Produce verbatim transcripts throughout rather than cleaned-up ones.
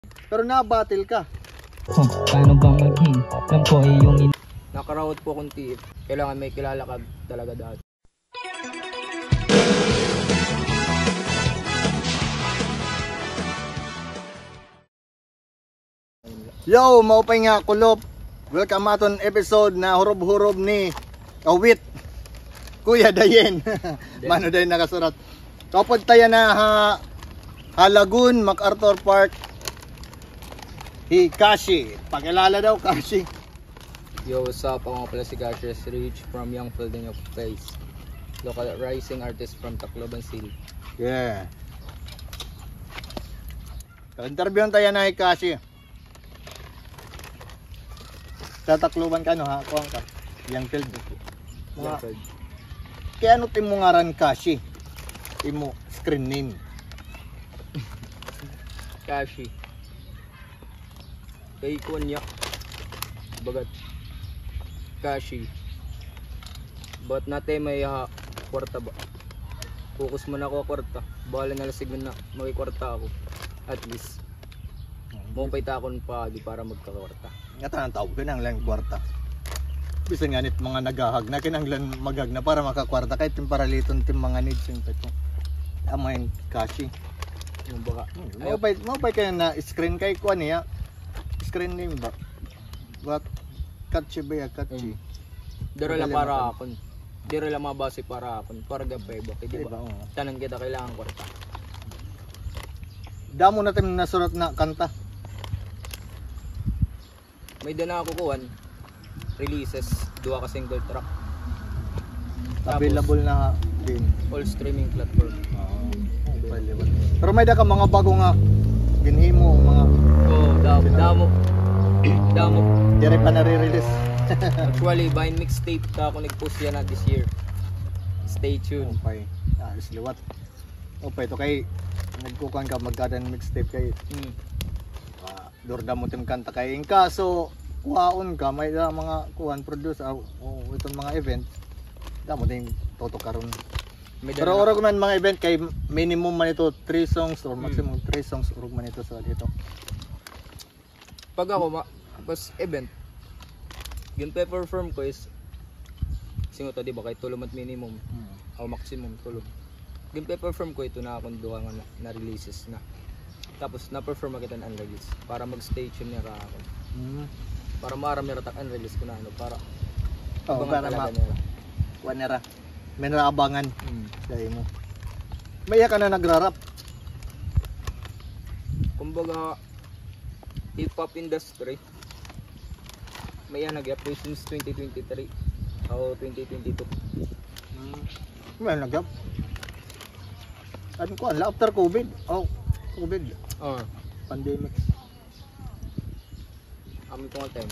Pero nabatil ka. Huh, paano ba maging lampo iyong in- Nakarawat po akong T F. Kailangan may kilala ka talaga dati. Yo, maupay nga kulop. Welcome aton episode na hurob-hurob ni Kawit. Kuya Dayen. Mano Dayen nakasurat. Kaupod ta yana ha, ha Lagun, MacArthur Park. Hi Kashi. Pakilala daw, Kashi. Yo, what's up? Ako nga pala si Cassius Rich from Young Fildeño Face. Local rising artist from Tacloban City. Yeah. Interviewhan ta yana hi Kashi. Sa Tacloban ka, no, ha? Kuan ka. Young Field. Young Field. Kay ano it imo ngaran Kashi? Imo screen name. Kashi. Kay kuan niya. Bagat. Kashi. Bagat natay may, ah, kwarta ba? Focus man ako ha kwarta. Bahala na la siguro na may kwarta ako. At least. Maupay ta akon paagi para magkakwarta. Ngatanan tawo, kinahanglan kwarta. Bisan ngani it mga naghahag na, kinahanglan maghag na para makakwarta. Kay it imo para liton it imo mga needs, it imo. Amo hin Kashi. Yung baga. Hmm, maupay, maupay kay na screen kay kuan niya. Screen name ba? What? Catchy ba ya? Catchy. Mm. Diri la para akon. Diri la mabasi para akon. Para gihap pa iba, di ba? Tanan kita kailangan kwarta. Damo na it im nasurat na kanta. May-ada na ako kuan. Releases, duha ka single track. Tapos, available na din. All streaming platform. Oo. Pero may-ada ka mga bag-o nga ginhimo, mga... Oo, damo, damo. Damo. Diri pa nare-release. Actually, bahin mixtape ta ako nag-post yana this year. Stay tuned. Okay. Ah, is liwat. Upay to kay nagkukuan ka, magkada hin mixtape kay, hmm, ah, damo it im kanta kay in kaso kuhaon ka, may-ada mga kuan produce, ah, o iton mga event, damo it im tutukaron. Pero urog man mga event kay minimum man ito three songs or maximum three songs, urog man ito sa dito. Pag ako, ma-, pas event, ginpe-perform ko is, singot ta, di ba, kay tulo man it minimum, o maximum, tulo. Ginpe-perform ko ito na akon duha nga na, na-releases na. Tapos, na-perform kita hin unreleased para mag-stay tuned nira ako. Mm. Para maaram nira ta unreleased ko na, ano, para, oo, abangan para talaga ma-, nira. Kuan nira. May nira abangan. Mm. Sa imo. May-ada ka na nagra-rap? Kumbaga, hip-hop industry. May-ada na gihap since twenty twenty-three o twenty twenty-two. Hmm. May-ada na gihap. Ano ko, after COVID? Oh, COVID. Oh. Pandemic. Amo ko nga time.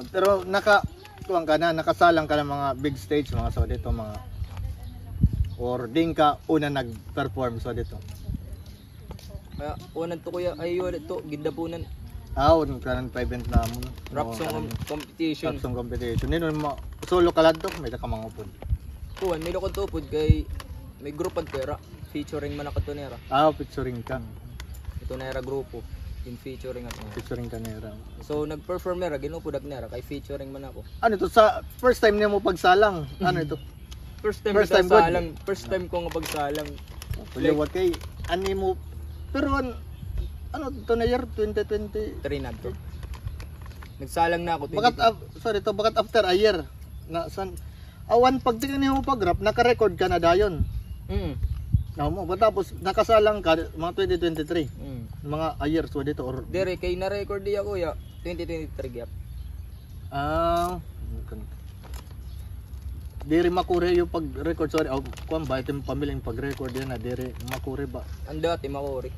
Pero naka, kuan ka na, nakasalang ka na mga big stage, mga so dito, mga, or din ka una nag-perform so dito? Kay una to, kuya, ay, wala to, Gindapunan. Ah, un kanan pa event namon. Rap song competition. Rap song competition. Nino mo, solo ka la to, may-ada ka mga upod? Kuan, may-ada ko upod kay may group adto ira. Featuring man ako to nira. Ah, featuring ka. Ito na ira grupo. In featuring ako nira. Featuring ka nira. So, nag-perform nira, gin-upod ak nira, kay featuring man ako. Ano to, sa first time niyo mo pagsalang? Ano ito? First time ko nga pagsalang. First time ko nga pagsalang. Liwat kay, ano mo, pero an-, ano to na year, twenty twenty? Three na to. Nagsalang na ako, bagat twenty twenty. Af-, sorry to, bagat after a year. Na, san, awan, pagtingin niyo pag-rap, naka-record ka na dayon. Mm. Amo, tapos, nakasalang ka, mga twenty twenty-three. Mm. Mga a year, so dito, or... Diri, kay na-record niya, kuya, twenty twenty-three gihap. Ah, diri makuri iyo pag-record, sorry. O, kuan ba, it im pamilyang pag-record yana, diri makuri ba? An dati makuri.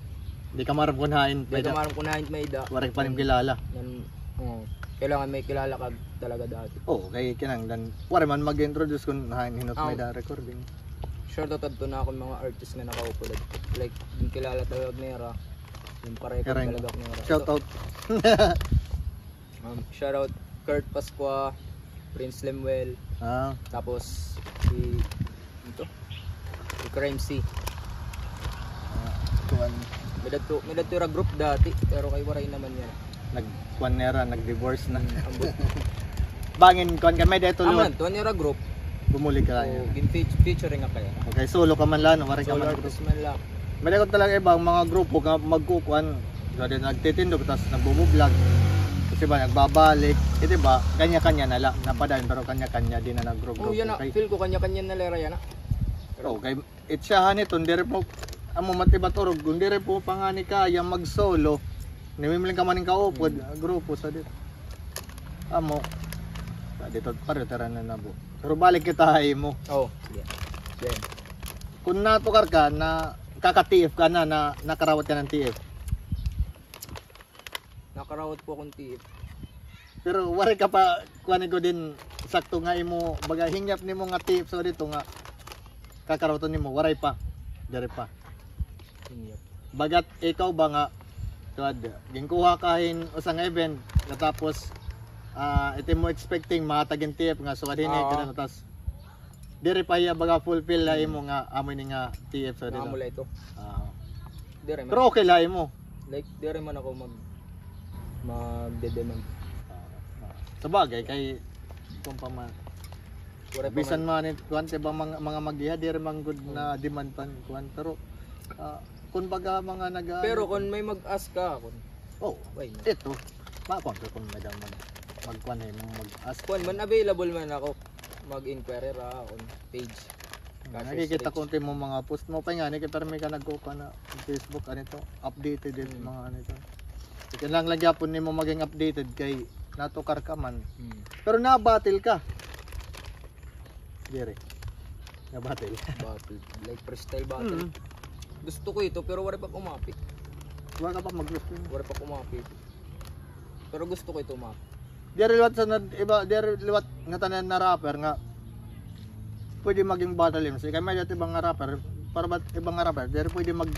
Di ka maaram kun hain may-ada. Di ka maaram kun hain may-ada. Waray pa nim kilala. Nan, oo. Kailangan may kilala ka talaga dati. Oo, kay kinahanglan. Waray man mag-introduce kun hain hin-o it may-ada recording. Shout out adto na akon mga artist nga nakaupod. Like, ginakilala talaga nira. Ginpa-record talaga nira. Shout out. Um, shout out Kurt Pascua, Prince Lemuel. Ah. Tapos si, ano to? Si Crime C. Ah, kuan. May dadto, may dadto ira group dati, pero kay waray naman yana. Nagkuan nira, nag-divorce na. Hmm, ambot. Bangin kuan ka, may dito Amo lo. Lang to, nira group. Bumuli ka Oo, lang. Gin featuring nga kaya. Okay, solo ka man lang, waray ka Solo man. Artist man lang. May dapat talaga ibang mga grupo nga magkukuan. So, din nagtitindog, tapos nagbubublog. Kasi ba, nagbabalik. Eh, di ba, kanya-kanya na lang. Napadayon, pero kanya-kanya din na nag-group. Oo, yana. Okay. Feel ko kanya-kanya na lera yana. Okay. Itsahan ito, diri po, amo matibat urog, kung diri po pa nga ni kaya mag-solo, nimimling ka man ng kaupod, grupo sa dito. Amo, sa dito, pareho tara na nabo. Pero balik kita ha imo. Oh, yeah. Yan. Kung natukar ka, na kaka-T F ka na, na nakarawat ka ng T F. Nakarawat po akong T F. Pero waray ka pa, kuan ko din, sakto nga imo, baga hingyap nimo nga T F sa dito nga, kakarawatan nimo, waray pa, diri pa. Hingyap. Bagat ikaw ba nga, tuwad, ginkuha ka hin usa nga event, katapos, ah, iti mo expecting, mahatag hin T F nga, suwad hini, Oo. Kaya tas, diri pa hiya baga fulfill ha imo nga, amo ni nga T F sa dito. Nakaamula ito. Ah. Diri man. Pero okay la imo. Like, diri man ako mag, magde-demand. Sa bagay, kay, kung pa man, Waray pa bisan man. Man, kuan, ti ba, mga, mga mag-iha, diri man good na demand pan, kuan, pero, ah, kung baga mga nag- Pero kung may mag-ask ka, kung Oh, why not? Ito, makuan ka kung nag- mag-, magkuan, eh, mag-ask. Kuan man, available man ako. Mag-inquiry ra on page. Cassius Nakikita Rich. Ko ti mo mga post mo pa nga, ni kay permi ka nagkukuan na Facebook, ano ito, updated it, Hmm. Mga ano ito. Kailangan lang gyapon nimo maging updated kay natukar ka man. Hmm. Pero nabatil ka. Diri. Nabatil. Battle. Like freestyle battle. Mm. Gusto ko ito pero waray pa kumapit. Wala ka pa mag-gusto. Waray pa kumapit. Pero gusto ko ito, ma. Diri liwat sa nad-, iba, diri liwat nga tanan na rapper nga pwede maging battle M C. Kay may dati ibang nga rapper, para ba't ibang nga rapper, diri pwede mag-,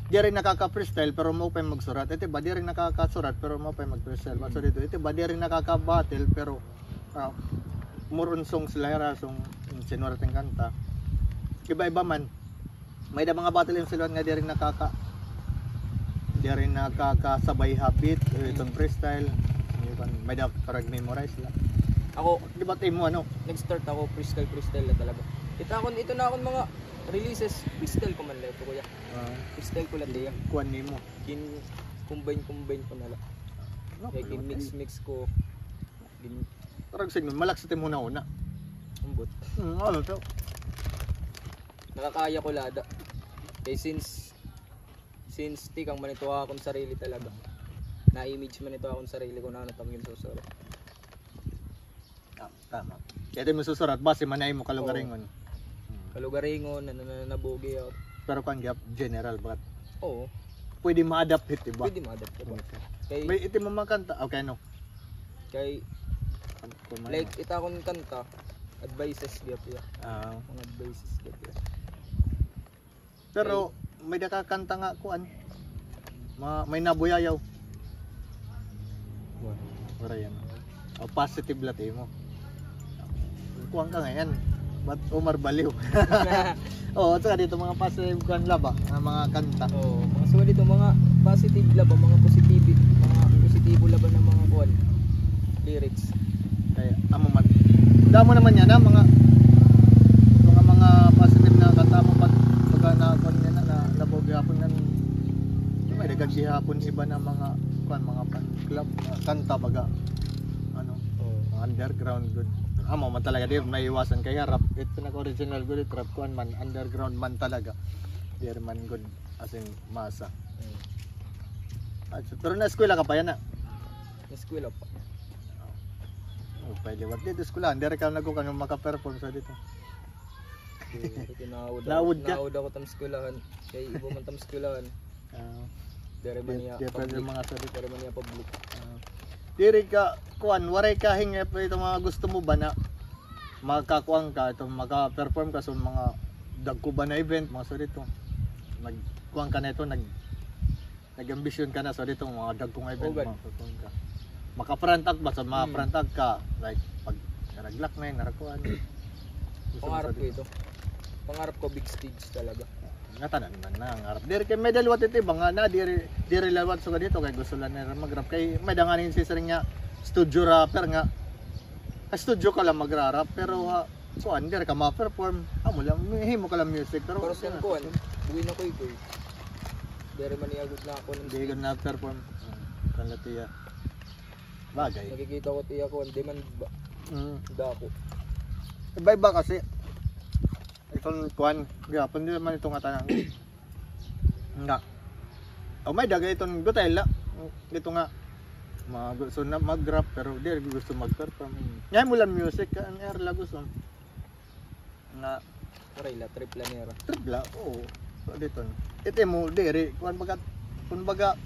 diri nakaka-freestyle pero maupay magsurat. Ito ba, diri nakakasurat pero maupay mag-freestyle. Basta dito, ito ba, diri nakaka-battle pero ah, more on songs la hira, song, sinurat hin kanta. Iba-iba man. May da mga battle M C liwat nga diri nakaka-, diri nakakasabay ha beat, eh, itong freestyle. May da parag memorize la. Ako, Di ba, ti mo, ano? Nag-start ako freestyle, freestyle na talaga. Ito akon, ito na akon mga releases, freestyle ko man la ito, kuya. Ah, Freestyle ko la ito, ya. Kuan nimo. Gin-combine, combine ko na la. No, Kaya gin-mix, mix ko. Gin- Parang sige, malak sa ti mo na una. Ambot. Hmm, ano to? Nakakaya ko la ada. Kay since, since tikang man ito akon sarili talaga. Na-image man ito akon sarili kung ano tang ginsusurat. Ah, tama. Kaya di mo susurat, base man ay mo kalugaringon. Kalugaringon, na, na, na, nabugi ako. Pero kung gap, general, but Oo, pwede ma-adapt it, di ba? Pwede ma-adapt, di ba? Kay, May iti mo mga kanta, okay, no? Kay, Kung may- like, ita akon kanta, advices gyud iya. Ah, Mga advices gyud iya. Pero may da ka kanta nga kuan. Ma, may nabuyayaw. Wala yan. O, positive la ti mo. Kuan ka ngayon. But Omar Baliw. Oo, at saka dito mga positive kuan la ba, nga mga kanta. Oo, mga suwal dito, mga positive la ba, mga positive, mga positibo la ba nga mga kuan, lyrics. Kay amo man. Damo naman yana, mga, mga, mga positive na kanta mo pag, pag na kuan yana, na, nabuyayaw nga. May daghag gihapon iba na mga kuan, mga fan club, ah, kanta baga. Ano, Oo. mga underground gud. Amo man talaga, di maiwasan kay rap. It pinaka-original gud, it rap kuan man, underground man talaga. Di man gud as in masa. Mm. Ah, so, pero na-eskwela ka pa yana? Eskwela pa. Oh, pwede ba? Dito eskwela, hindi rin ka nagkukan yung makaperform sa dito. Tinawad Nawad ako, ka? Nawad ako tam eskwelahan. Kay iba man tam eskwelahan. Ah, Dere man niya different public. Yung mga sa dito. Dere man niya public. Ah. Diri ka, kuan, waray ka hingap ito mga gusto mo ba na makakuan ka, ito maka-perform ka sa mga dagko ba na event, mga sa dito. Nagkuan ka na ito, nag, nag-ambisyon ka na sa dito, mga dagko nga event, Ugan. Makakuan ka. Maka-front act ba sa mga Hmm. Front act ka, like, pag naraglak na yun, narakuan. Gusto mo Pangarap sa ko dito? Ito. Pangarap ko big stage talaga. Ngatanan man na nga rap. Diri kay may-ada liwat it iba nga na diri, diri liwat sugad hito kay gusto la nira mag-rap. Kay may-ada ngani sisiring nga studio rapper nga, kay studio ka la magra-rap, pero, ah, kuan, diri ka ma-perform. Amo la, himo ka la music, pero Pero sa kuan, buhi na Koykoy. Diri man iya gud na ako ng Diri gud na-perform. Kan la tiya. Bagay. Nakikita ko tiya kuan, di man ba? Mm. Dako. Iba-iba kasi. Iton kuan, gihapon, di man ito nga tanan. Nga. O, may-ada gay iton gutay la. Ito nga, mga gusto na mag-rap, pero di gusto mag-perform. Hmm. Nga mo lang music, ka, ang air la gusto. Nga. Waray la, trip la nira. Trip la, oo. So, dito. Ito mo, diri, kuan baga, kun baga,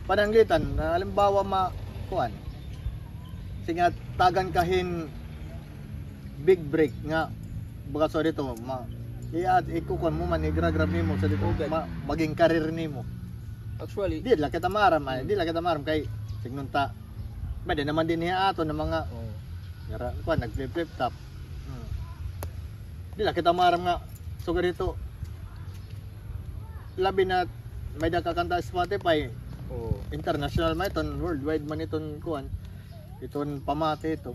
pananglitan, na halimbawa ma, kuan. Sige, tagan ka hin big break nga, baga, so dito, ma, iya, ikukuan mo man, igra-grab nimo, so dito, Okay. ma, maging career nimo. Actually, Di la kita maaram, ay, Hmm. di la kita maaram, kay, signunta, pwede naman din niya ato na mga, Oo. yara, kuan, nag-flip-flip top. Hmm. Di la kita maaram nga, sugad hito, labi na may-ada ka kanta Spotify. Oo. International man iton, worldwide man iton kuan. Iton pamati ito.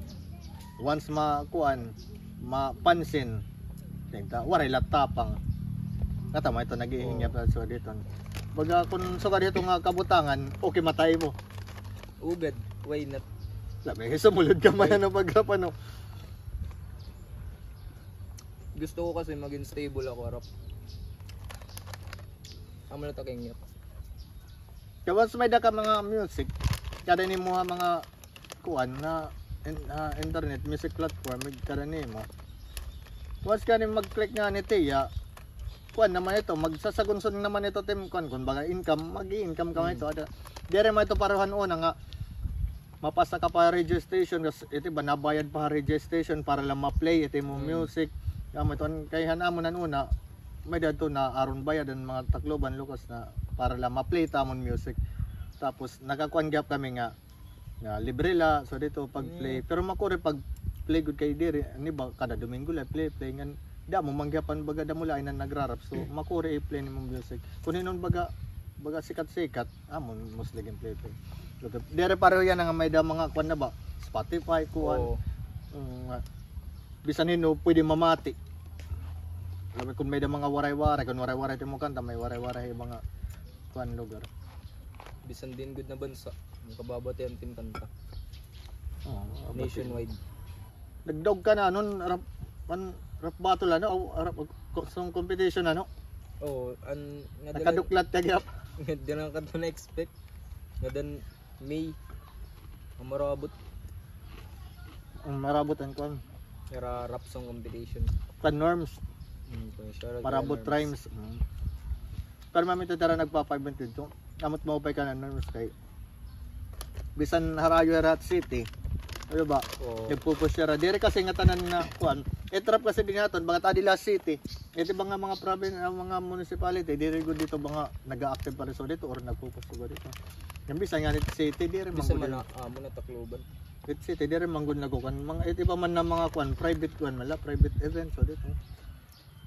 Once ma-, kuan, mapansin. Tingta, waray la tapang. Katama ito nag-ihingyap Oo. na sugad hito. Baga kun sugad hito nga kabutangan, okay matay mo. Ugad, why not? Labi, sumulod ka man, Why? Ano, pag-rap, ano? Gusto ko kasi maging stable ako, rap. Amo na taking it. Kaya once may-ada ka mga music, kada nimo ha mga kuan na in-, ah, internet, music platform, kada nimo. Once ka ni mag-click nga ni tiya, kuan naman ito, magsasagunson naman ito, tim, kuan, kun baga income, mag-i-income ka man Hmm. ito. Ada, diri man ito pareho han una nga, mapasa ka pa radio station, kas-, ito ba, nabayad pa radio station para lang ma-play ito mo Hmm. music. Kamo ito, kay han amon han una, may-ada ito na aron bayad an mga Tacloban, Lucas na para lang ma-play ta amon music. Tapos, nakakuan gihap kami nga, nga libre la, so dito pag-play. Hmm. Pero makuri pag-play gud kay diri, an iba, kada Domingo la, play, play ngan, damo man gihap an baga damo la, ay na nagra-rap. So, makuri i-play nimo music. Kun hinon baga, baga sikat-sikat, Amo, mostly gameplay ito. Diri pareho yana nga may-ada mga kuan na ba? Spotify, kuan. Oo. Mm, nga. Bisan hin-o, pwede mamati. Labi kun may-ada mga Waray-Waray, kun Waray-Waray it imo kanta, may Waray-Waray mga kuan lugar. Bisan diin gud na bansa, makababatian it im kanta. Oo, Nationwide. Nagdaog ka na, ano, rap, an, rap battle, ano, o, rap, ko-, song competition, ano? Oo, an, nga dala Nakaduklat ka gihap. Nga dala ka to na-expect. Nga dan May, an marabot. An marabot an kuan. Nga ra-, rap song competition. Kan Norms. Hmm, kuan siya, Marabot Norms. Rhymes. Hmm. Pero mamita dara nagpapa-event dito. Amot maupay ka na, Norms, kay bisan harayo hira city. Ano ba? Oo. Nagpo-push hira. Diri kasi nga tanan nga, kuan. Itrap kasi din naton, baga ta dila city. Ito ba nga mga province, ang mga municipality, diri gud dito ba nga nag-active pa rin so dito or nagpo-push gud dito. Yung bisan nga nito city, diri man Bisan gud man yun. na, ah, muna Tacloban. It city, diri man gud nagkukan. Mga, ito ba man na mga kuan, private kuan, mala, private event, so dito.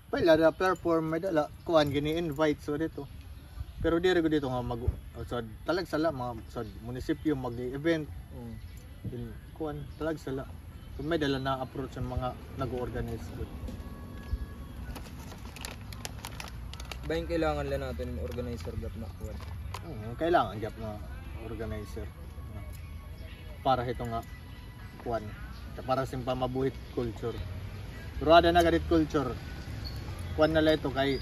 Pila na perform, may dala, kuan, gini-invite, so dito. Pero diri ko dito nga mag, so, talag sala, mga, so, munisipyo, mag-event. Mm. Yun, kuan, talag sala. Kung may dala na approach ang mga nag-organize ko. Ba yung kailangan lang natin yung organizer gap na kuan? Mm, kailangan gap na organizer. Para hito nga kuan. Para simpang mabuhi it culture. Pero ada na gad it culture. Kuan na la ito kay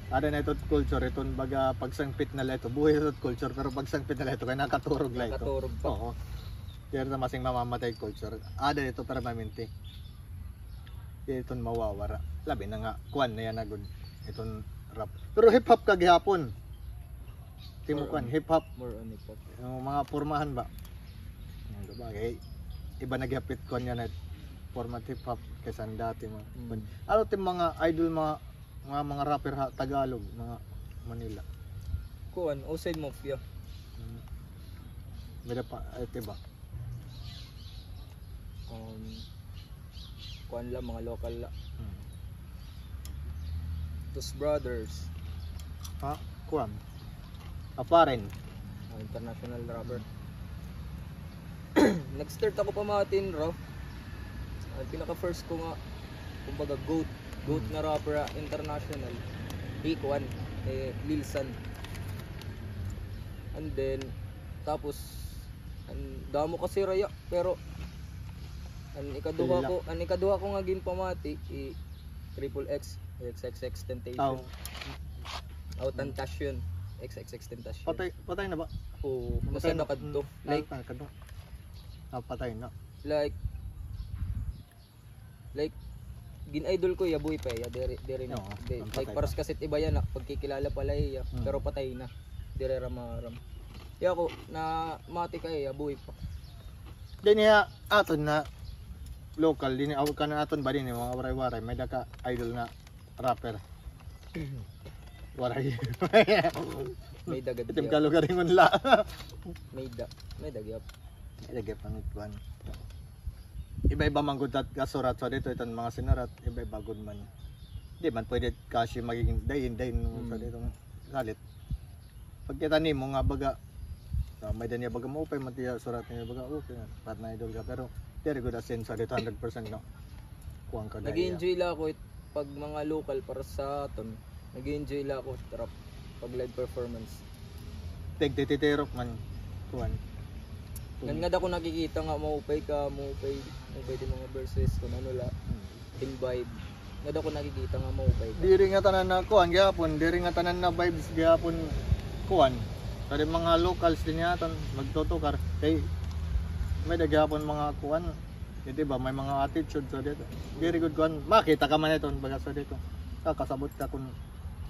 ada na ito culture. Iton baga pagsangpit na la ito. Buhi ito culture, pero pagsangpit na la ito kay nakaturog la ito. Nakaturog pa. Oo. Kaya ito masing mamamatay culture. Ada ito permanente. Di ito mawawara. Labi na nga, kuan na yana gud. Iton rap. Pero hip-hop ka gihapon. Timo kuan, hip-hop. More on hip-hop. Yung mga pormahan ba? Yung bagay. Iba na gihapit kuan yana, format hip-hop kaysa dati mga. Mm. Ano tim mga idol, mga, mga, mga rapper ha Tagalog, mga Manila? Kuan, Outside Mafia. Mm. May da pa, ay, diba? Um, kuan la, mga local la. Hmm. Dos Brothers. Ha? Kuan. A foreign. Ah, international rapper. Nag-start ako pamati hin rap. An pinaka-first ko nga, kumbaga, goat, goat nga rapper, ah, international. Hi kuan, eh, Lil San. And then, tapos, an damo kasi raya, pero an ikaduha ko, an ikaduha ko nga ginpamati, i Triple X, X X X Tentacion. Aw. Aw, Tentacion. X X X Tentacion. Patay, patay na ba? Oo, namatay na kadto. Like, ah, kadto. Ah, patay na. Like, like, gin-idol ko iya, buhi pa iya, diri, diri na. Oo, di, ang like, patay paras pa. Kasi iba yana, pagkikilala pa la iya, hmm, pero patay na. Diri ra maaram. Iya ako, namati ka iya, buhi pa. Dinhi ha aton na local, dinhi, aw, kan aton ba dinhi, mga Waray-Waray, may-ada ka idol na rapper. Waray. May-ada gad. Itim ka lugaringon la. May-ada. May-ada gyud. May-ada gyud pang kuan. Iba-iba man gud it kasurat sa dito, iton mga sinurat, iba-iba gud man. Di man pwede kasi magiging dain-dain sa dito. Salit. Pagkita nimo nga baga, ah, may-ada niya baga maupay, may-ada surat niya baga okay, part na idol ka, pero diri gud as in sa dito hundred percent, no? Kuan ka daya. Nag-enjoy la ako it, pag mga local para sa aton, nag-enjoy la ako it rap, pag live performance. Tig tititirok man, kuan. Ngan nga dako nakikita nga maupay ka, maupay, maupay it mga verses, kun ano la. Hmm. In vibe. Nga dako nakikita nga maupay ka. Diri nga tanan na kuan gihapon, diri nga tanan na vibes gihapon kuan. Kay mga locals dinhi ha aton magtutukar. Kay may-ada gihapon mga kuan. Di ba, may mga attitude sa dito. Diri gud kuan, makita ka man iton baga sa dito. Kakasabot ka kun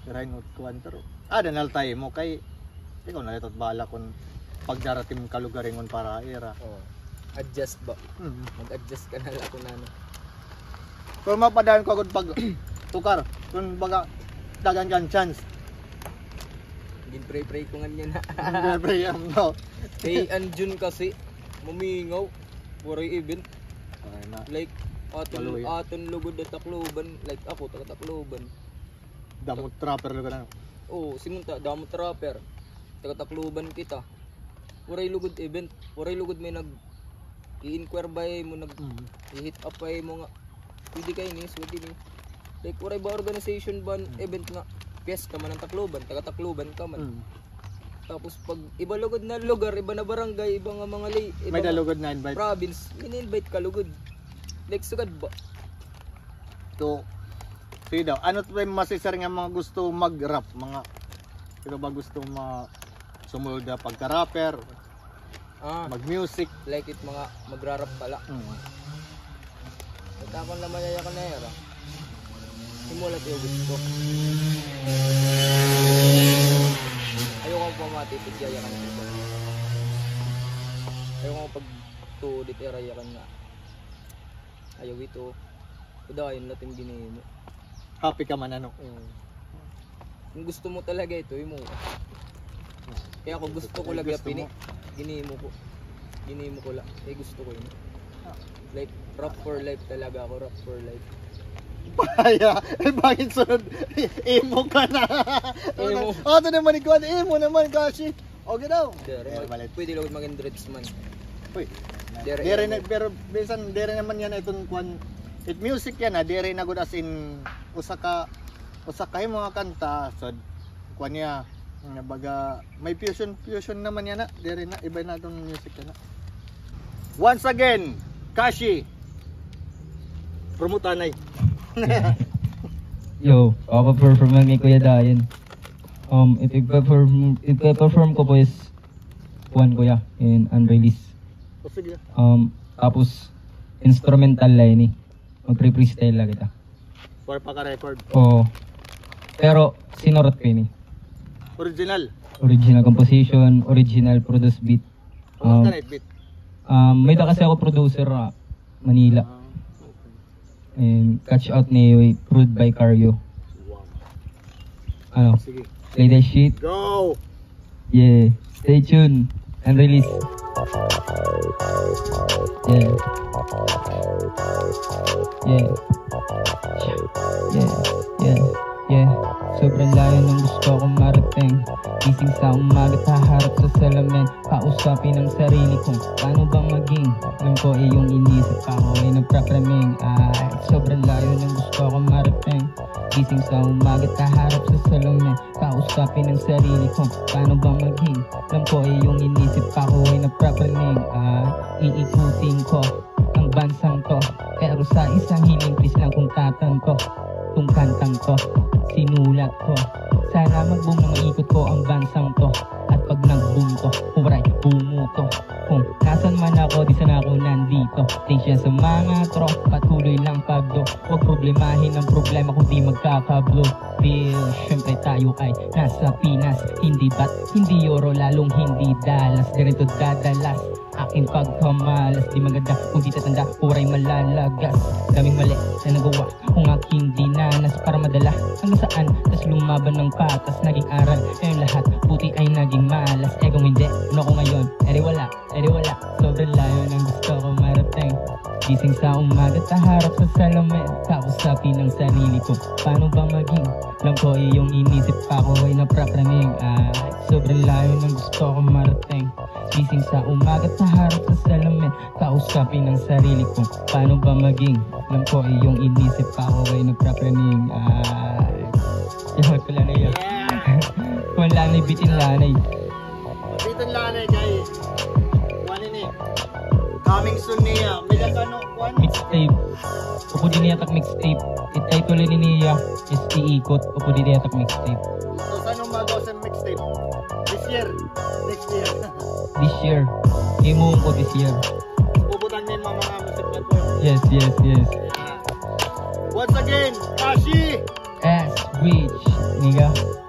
ira hin kuan, pero ada na la it imo kay ikaw na la it bahala kun pagdarating ka lugaringon para ira. Oo. Adjust ba? Mm. Mag-adjust ka na la kun ano. Pero mapadayon ka gud pagtukar kun baga daghan ka hin chance. Gin-pray-pray ko ngan yana. Gin-pray-pray, no? Kay an June kasi mamingaw, waray event. Ay, na. Like, aton, aton lugod ha Tacloban, like ako, taga Tacloban. Damo it rapper lugod na. Oo, simunta, damo it rapper. Taga Tacloban kita. Waray lugod event, waray lugod may nag-i-inquire ba ha imo, nag-i-hit up ba ha imo nga, pwede kay ini, pwede ini. Like, waray ba organization ba, event nga, piyesta man an Tacloban, taga Tacloban ka man. Mm. Tapos pag iba lugod na lugar, iba na barangay, iba nga mga lay-, iba may-ada lugod na invite. Province, ini-invite ka lugod. Like, sugad ba? So, sige daw, ano pa it ma-share nga mga gusto mag-rap, mga, ikaw ba gusto ma-, sumulod na pagka-rapper? Ah, mag-music. Like it mga magra-rap pala. Mm. At ako naman yayakan na yara. Simulat yung gusto. Ayoko pamati, pagyayakan na ito. Ayoko pagtuod it ira yakan nga. Ayaw ito. Padayon la it im ginhimo. Happy ka man, ano? Oo. Kung gusto mo talaga ito, imo. Kaya ako gusto ko lang pini. Ginhimo ko. Ginhimo ko lang. Eh, gusto ko yun. Ah. Like, rap for life talaga ako, rap for life. Baya, eh, bakit sunod? Imo ka na. Imo. Oh, ito naman, ikaw, imo naman, Kashi. Okay daw. Diri, diri, mag-, pwede lugod maging dreads man. Uy. Diri, diri na, pero bisan diri naman yana iton kuan, it music yana, diri na gud as in usa ka, usa ka mga kanta, so kuan niya, nga baga, may fusion, fusion naman yana, diri na, iba na iton music yana. Once again, Kashi, promote anay. Yo, papa-perform lang ni Kuya Dayan. Um, ipe-perform, ipe-perform ko po is kuan, kuya, in unreleased. O, sige. Um, tapos, instrumental la ini. Magre-freestyle la kita. Waray pa ka record? Oo. Pero, sinurat ko ini. Original? Original composition, original produce beat. Ano ka na beat? Um, may-ada kasi ako producer, ah, Manila. Ah, okay. And catch out ni Prude by Cario. Wow. Ano? Sige. Play that shit. Go! Yeah. Stay tuned. Unreleased. Yeah. Yeah. Yeah. Yeah. Yeah, sobrang layo ng gusto kong marating. Gising sa umaga at haharap sa salamin, kausapin ang sarili kong paano ba maging. Alam ko iyong inisip, ako ay nagpapraning. Ay, sobrang layo ng gusto kong marating. Gising sa umaga at haharap sa salamin, kausapin ang sarili kong paano ba maging. Alam ko iyong inisip, ako ay nagpapraning. Ay, iikutin ko ang bansang to. Pero sa isang hiling, please lang kung tatanto tong kantang to, sinulat ko. Sana mag-boom na maikot ko ang bansang to. At pag nag-boom to, waray bumuto. Kung nasan man ako, di sana ako nandito. Thanks yan sa mga tropa, patuloy lang pagdo. Huwag problemahin ang problema kung di magkakablo. Dahil syempre tayo ay nasa Pinas. Hindi bat, hindi euro, lalong hindi dalas. Ganito dadalas aking pagkamalas. Di maganda kung di tatanda, waray malalagas. Daming mali na nagawa kung aking dinanas para madala hanggang saan, tas lumaban ng patas. Naging aral ngayon lahat, buti ay naging malas. Eh kung hindi, ano ko ngayon? Edi wala, edi wala. Sobrang layo ng gusto ko marating. Gising sa umaga at haharap sa salamin, kausapin ang sarili ko, paano ba maging. Alam ko iyong inisip, ako ay naprapraning. Ah, sobrang layo ng gusto ko marating. Gising sa umaga at haharap sa salamin, kausapin ang sarili ko, paano ba maging. Alam ko iyong inisip, ako ay nagpapraning. Ah, ihot ko lang na yun. Yeah. Kung lanay, bitin lanay. Bitin lanay kay kuan ini. Coming soon niya. May ano, kuan? Mixtape. Upod ini yatak mixtape. It title ini niya is Iikot. Upod ini yatak mixtape. So, saan ang magawa sa mixtape? This year. Next year. This year. Himuon ko this year. Bubutang na yung mga, mga music platform. Yes, yes, yes. Yeah. Once again, Kashi! S Rich, nigga.